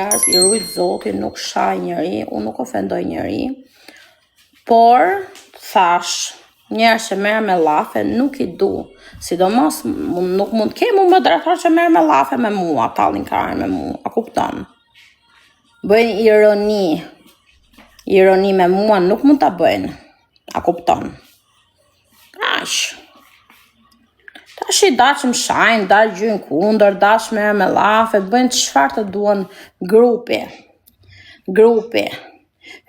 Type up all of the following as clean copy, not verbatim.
Njerëz i rujt zoti nuk shaj njeri, unë nuk ofendoj njeri, por thash, njerëz që merren me llafe nuk i du. Sidomos nuk mund të kem unë moderator që merren me llafe me mua, tallin karin me mua, a kupton? Bëjnë ironi, ironi me mua nuk mund ta bëjnë, a kupton? Aq. Tashi daç më shajnë, daç gjujnë kundër, daç merren me llafe, bëjnë çfarë të duan grupi. Grupi.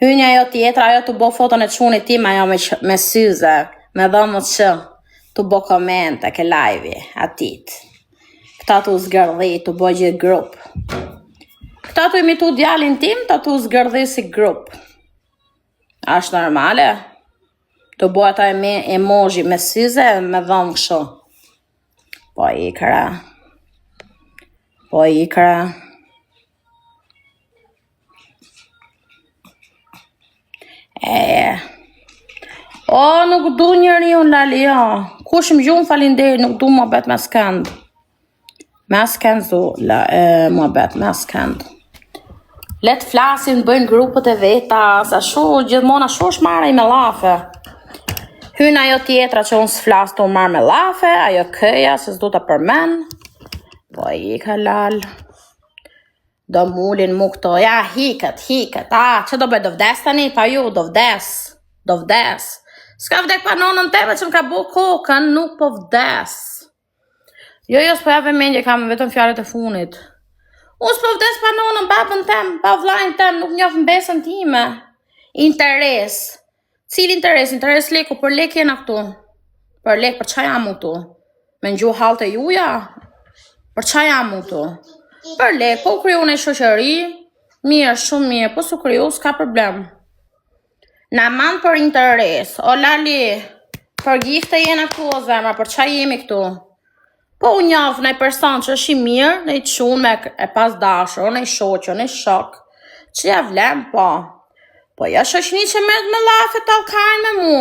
Hyn ajo tjetra, ajo tu bo foton e çunit tim, ajo me, me syze, me dhëmbët që, tu bo komente ke live-i, atit. Këta tu zgërdhi, tu bo gjithë grup. Këta tu imitu djalin tim, ta tu zgërdhi si grup. A është normale? Tu bo ata e me emoji me syze me dhëmbë kështu. Po ikra. Po ikra. E. O, nuk du njeri unë lali, jo. Kush më gjun faleminderit, nuk du muhabet me askënd. Me askënd s'du la, e, muhabet, me askënd. Le të flasin, bëjnë grupet e veta, sa shu, gjithmonë ashtu është marrë me llafe. Hyn ajo tjetra që unë s'flas tu marrë me llafe, ajo këja se s'du ta përmend. Po ik lal. Do m'ulin mu këto, ja, hikët, hikët, a, që do bëj, do vdes tani, pa ju, do vdes, do vdes. S'ka vdek pa nonën teme që më ka bo kokën, nuk po vdes. Jo, jo, s'po jap vëmendje, kam vetëm fjalët e fundit. Unë s'po vdes pa nonën, babën tem, pa vllajin tem, nuk njoh mbesën time. Interes. Cili interes? Interes leku, për lek jena këtu. Për lek, për ça jam unë këtu? Me ngju hallet e juja? Për ça jam unë këtu? Për lek, po u kriju një shoqëri, mirë, shumë mirë, po s'u kriju, s'ka problem. Na man për interes. O Lali, për gifte jena këtu o zemra, për ça jemi këtu? Po u njof naj person që është i mirë, naj çun me e pas dashur, naj shoqe, naj shok, që ja vlen, po. Po ja shoqni që merret me llafe tall karin me mu.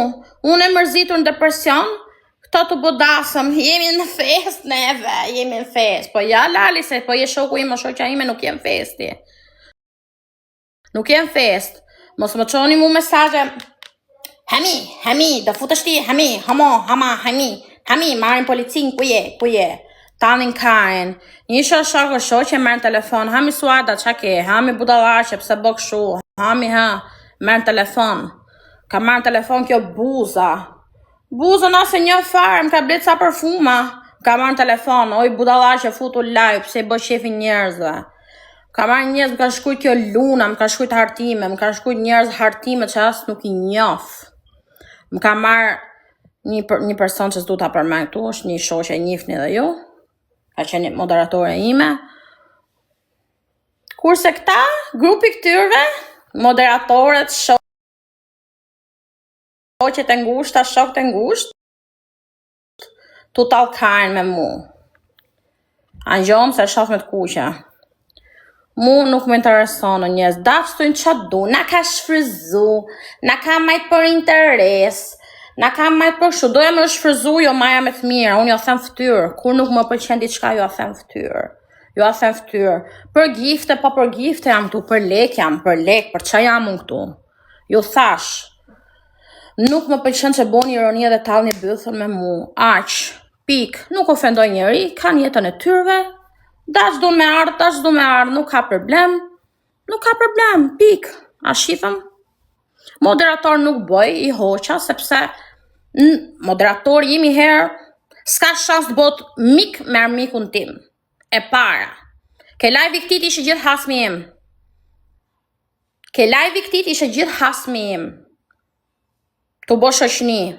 Unë e mërzitur në depresion, këto tu bo dasëm, jemi në fest neve, jemi në fest. Po ja Lali, se po je shoku im o shoqja ime, nuk jem festi. Nuk jem fest. Mos më çoni mu mesazhe. Hami, hami, do futesh ti, hami, hamo, hama, hami, hami, marrin policin, ku je, ku je. Tallin karin. Një shok shok o shoqe merr në telefon, hami suada, ça ke, hami budallaqe, pse bo kështu, hami ha, merr në telefon. Ka marrë në telefon kjo buza. Buzën as e njoh fare, më ka ble ca parfuma. Më ka marrë në telefon, oj budallaqe futu live, pse i bë qefin njerëzve. Ka marrë njerëz, më ka shkrujt kjo Luna, më ka shkrujt hartime, më ka shkrujt njerëz hartime që as nuk i njoh. Më ka marrë një, për, një person që s'du ta përmend këtu, është një shoqe e njihni dhe ju. Ka qenë moderatore ime. Kurse këta, grupi këtyrve, moderatorët, shoqet e ngushta, shokët e ngushtë, tu tall karin me mu. A ngjon se shoh me të kuqe. Mu nuk më intereson në njerëz, daç thujnë ça du, na ka shfryzu, na ka majt për interes, na ka majt për kështu, doja me shfryzu, jo maja me të mira, unë jo them ftyrë, kur nuk më pëlqen diçka, jo them ftyrë. Jo a them ftyrë. Për gifte, po për gifte jam këtu, për lek jam, për lek, për ça jam unë këtu. Ju thash, nuk më pëlqen që boni ironi dhe tallni bythën me mu. Aq, pik, nuk ofendoj njeri, kanë jetën e tyrve, daç du me ardhë, daç du me ardhë, nuk ka problem, nuk ka problem, pik, a shifëm? Moderator nuk bëj, i hoqa, sepse moderatori im i herë, s'ka shans të bëhet mik me armikun tim. E para. Ke live-i këtit ishe gjithë hasmi im. Ke live-i këtit ishe gjithë hasmi im. Tu bo shoqni.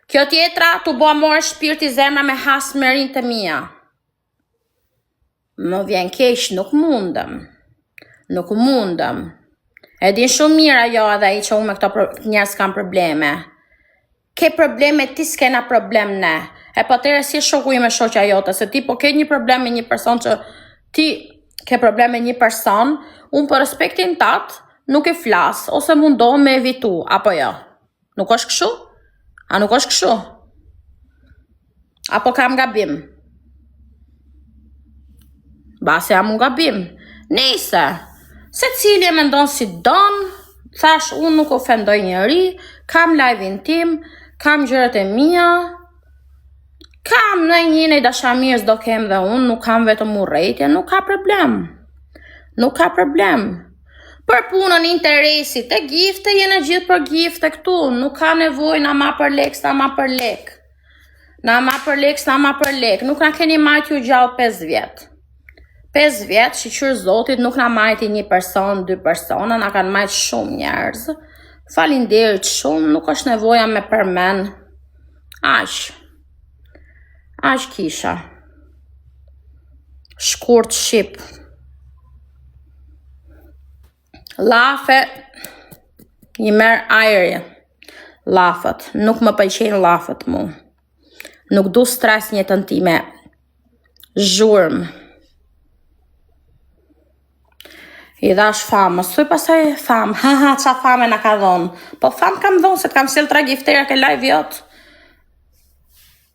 Kjo tjetra tu bo amore shpirti zemra me hasmërinë të mia. Më vjen keq, nuk mundem. Nuk mundem. E din shumë mirë ajo edhe ai që unë me këto njerëz kam probleme. Ke probleme ti s'kena problem ne. E po atëherë si shoku im e shoqja jote, se ti po ke një problem me një person që ti ke problem me një person, unë për respektin tat nuk e flas ose mundohem me evitu apo jo. Nuk është kështu? A nuk është kështu? Apo kam gabim? Base jam unë gabim. Nejse, secili e mendon si don, thash unë nuk ofendoj njeri, kam live-in tim, kam gjërat e mia, kam ndonjë një dashamirës do kem dhe unë, nuk kam vetëm urrejtje, nuk ka problem. Nuk ka problem. Për punën interesit e gifte, jena gjithë për gifte këtu, nuk ka nevojë na ma për lek, s'na ma për lek. Na ma për lek, s'na ma për lek. Nuk na keni majt ju gjallë 5 vjet. 5 vjet, shyqyr zotit, nuk na majti një person, dy persona, na kanë majt shumë njerëz. Faleminderit shumë, nuk është nevoja me përmen. Aq. Aq kisha. Shkurt shqip. Llafe i merr ajri. Llafet. Nuk më pëlqejnë llafet mu. Nuk du stres në jetën time. Zhurmë. I dhash famës, thuj pastaj famë, ha ha, ça fame na ka dhonë. Po famë kam dhonë, se të kam sjell tre giftera ke live jot.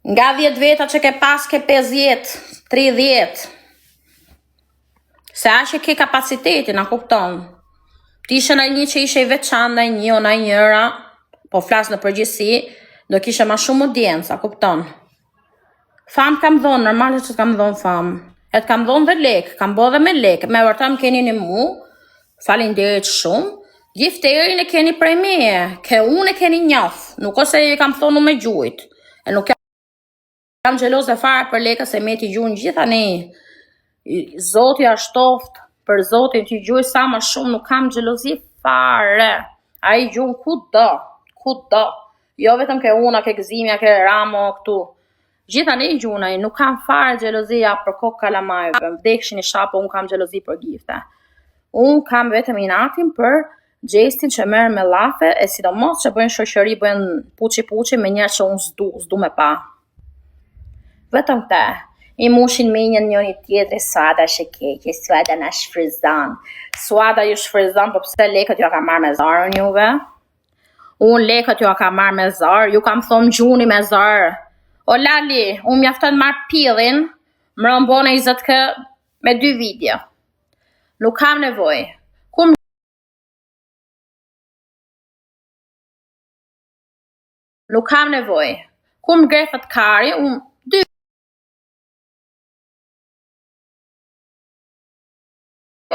Nga 10 veta që ke pas, ke 50, 30. Se aq e ke kapacitetin, a kupton? Ti ishe naj një që ishe i veçantë, naj një o naj njëra, po flas në përgjithësi, do kishe ma shumë audiencë, a kupton? Famë kam dhonë, normale që të kam dhonë famë. E të kam dhonë dhe lek, kam bo dhe me lek, me vërtet më keni nimu, faleminderit shumë. Gifterin e keni prej meje, ke unë e keni njof, nuk ose e kam thonë unë me gjujt. E nuk Jam xheloze fare për lekët se me t'i gjujnë gjithanej. Zoti ja shtoft për zotin t'i gjuj sa më shumë nuk kam xhelozi fare. Ai gjun kudo, kudo. Jo vetëm ke una, ke Gëzimja, ke Ramo këtu. Gjithanej gjun ai, nuk kam fare xhelozi ja për kokë kalamajve. Vdekshin i shapo, unë kam xhelozi për gifte. Unë kam vetëm inatin për Gjestin që merren me llafe e sidomos që bëjnë shoqëri bëjnë puçi puçi me njerëz që unë s'du, s'du me pa. Vetëm këte. I mushin menjën njëri tjetri, Suada është e keqe, Suada na shfrytëzon. Suada ju shfrytëzon, po pse lekët jua kam marrë me zor unë juve? Unë lekët jua kam marrë me zor, ju kam thonë gjuni me zor. O Lali, unë mjafton marr pillin, më rëmbone 20k me dy video. Nuk kam nevojë. Kur Nuk kam nevojë. Kur më grefet kari, unë dy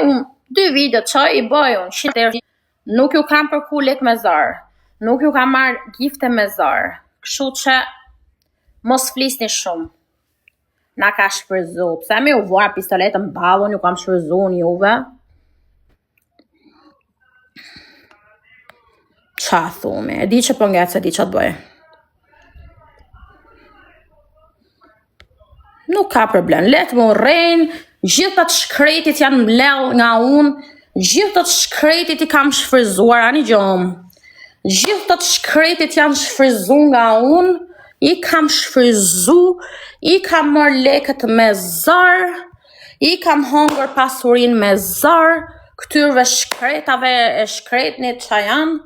unë dy video çoj i bëj unë qind nuk ju kam kërku lek me zor. Nuk ju kam marr gifte me zor. Kështu që mos flisni shumë. Na ka shfrytëzu. Pse me ju vua pistoletën në ballë, unë ju kam shfrytëzu unë juve? Qa thumi? E di që po ngec, e di ça të bëj. Nuk ka problem, le të më urrejnë, gjithë të shkretit janë mbledh nga unë, gjithë të shkretit i kam shfrytëzuar, ani gjomë. Gjithë të shkretit janë shfrytëzu nga unë, i kam shfrytëzu, i kam marrë lekët me zor, i kam hongër pasurinë me zor, këtyrve shkretave e shkretnit që janë,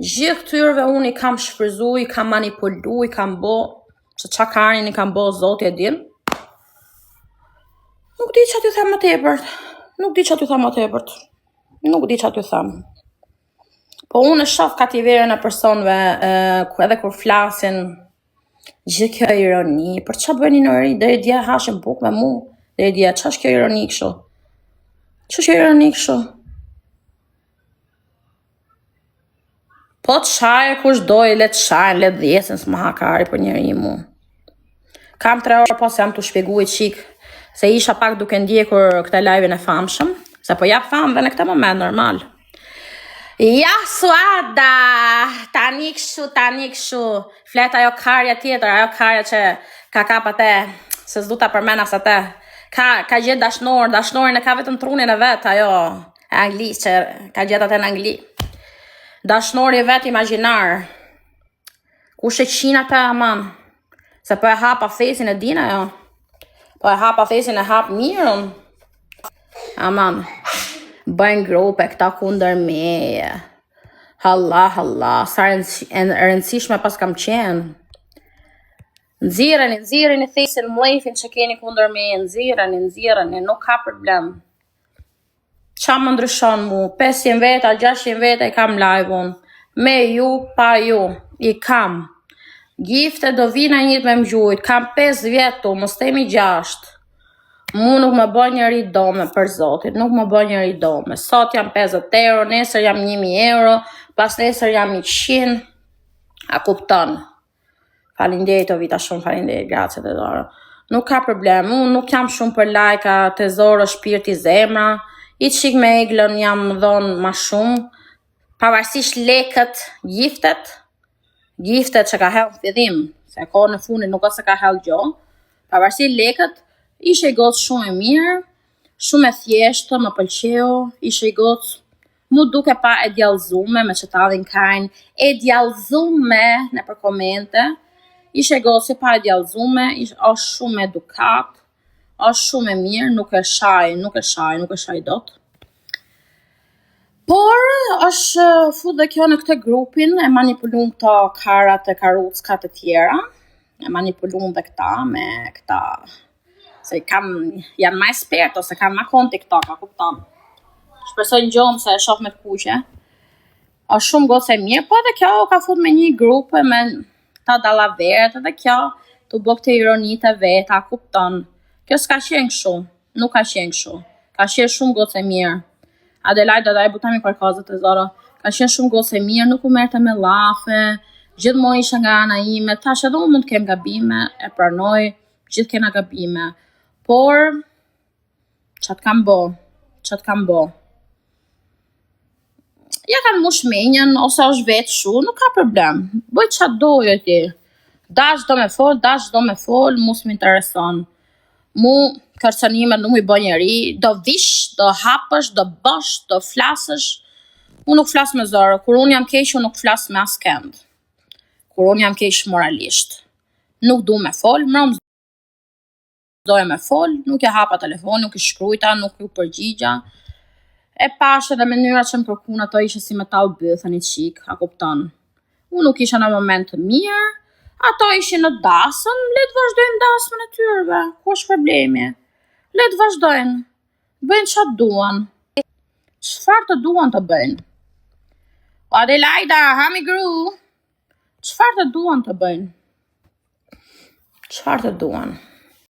gjithë këtyrve unë i kam shfrytëzu, i kam manipulu, i kam bo, se ça karin i kam bo, zoti e din. Nuk di ça t'ju them më tepër, nuk di ça t'ju them më tepër, nuk di ça t'ju them. Po unë e shoh kativerën e personëve, edhe kur flasin, gjithë kjo ironi, për ça bëjnë ironi, deri dje hashin bukë me mu, deri dje, ça është kjo ironi kështu? Ça është kjo ironi kështu? Po të shajë, kush dojë, le të shajnë, le të dhjesin, s'më ha kari për njeri mu. Kam tre orë po se jam tu shpjegu i çikë, se isha pak duke ndjekur këtë live-in e famshëm, se po jap famë dhe në këtë moment normal. Ja Suada, tani kështu, tani kështu, flet ajo karja tjetër, ajo karja që ka kap atë, se s'du ta përmend as atë. Ka ka gjetë dashnor, dashnorin e ka vetëm trunin e vet ajo e Anglisë që ka gjetë atë në Angli. Dashnori i vet imagjinar. Kush e qin atë aman? Se po e hapa thesin e din ajo. Po e hapa thesin e hap mirë unë. Aman. Bëjnë grupe këta kundër meje. Halla, halla, sa e rëndësishme paskam qenë. Nxirreni, nxirreni thesin, mllefin që keni kundër meje, nxirreni, nxirreni, nuk ka problem. Ça më ndryshon mu? 500 veta, 600 veta i kam live unë. Me ju, pa ju, i kam. Gifte do vina njët me m'gjujt, kam 5 vjet tu, mos themi 6. Mu nuk më bën njeri dome për zotin, nuk më bën njeri dome. Sot jam 50 euro, nesër jam 1000 euro, pas nesër jam 100. A kupton? Faleminderit o Vita, shumë faleminderit, grazie tesoro. Nuk ka problem, unë nuk jam shumë për lajka, tezoro, shpirti, zemra. I qik me Eglën jam dhonë ma shumë. Pavarësisht lekët, giftet, giftet që ka hell në fillim, se kohën e fundit nuk është se ka hell gjo. Pavarësisht lekët, ishe i gocë shumë e mirë, shumë e thjeshtë, më pëlqeu, ishe i gocë Mu duke pa e djallëzume me që tallin kajnë, e djallëzume nëpër komente, ishe gocë pa e djallëzume, ish, është shumë edukat, është shumë e mirë, nuk e shaj, nuk e shaj, nuk e shaj dot. Por është fut dhe kjo në këtë grupin e manipulun këto karat e karuckat e tjera, e manipulun dhe këta me këta se kam janë ma ekspert ose kanë ma kohë në TikTok, a kupton? Shpresoj në gjomë se e shoh me të kuqe. Është shumë gocë e mirë, po edhe kjo ka fut me një grup me ta dallaveret edhe kjo tu bo këtë ironitë e veta, kupton? Kjo s'ka qenë kështu, nuk ka qenë kështu. Ka qenë shumë gocë e mirë. Adelaida dai buttami qualcosa tesoro. Ka qenë shumë gocë e mirë, nuk u merrte me llafe, gjithmonë isha nga ana ime. Tash edhe unë mund të kem gabime, e pranoj, gjithë kena gabime. Por ça të kam bo? Ça të kam bo? Ja kanë mush menjën, ose është vetë shu, nuk ka problem. Bëj ça doje ti. Dash do me fol, dash do me fol, mu s'më intereson. Mu kërcënimet nuk m'i bën njeri, do vish, do hapësh, do bësh, do flasësh. Unë nuk flas me zor, kur unë jam keq, unë nuk flas me askënd. Kur unë jam keq moralisht. Nuk du me fol, mrëm doja me fol, nuk e hapa telefon, nuk i shkrujta, nuk ju përgjigja. E pash edhe mënyra që më kërkun ato ishe si me tall bythën i qik, a kupton? Unë nuk isha në moment të mirë, ato ishin në dasëm, le të vazhdojnë dasmën e tyrve, ku është problemi? Le të vazhdojnë, bëjnë ça të duan. Çfarë të duan të bëjnë? O Adelaida, hami gru. Çfarë të duan të bëjnë? Çfarë të duan?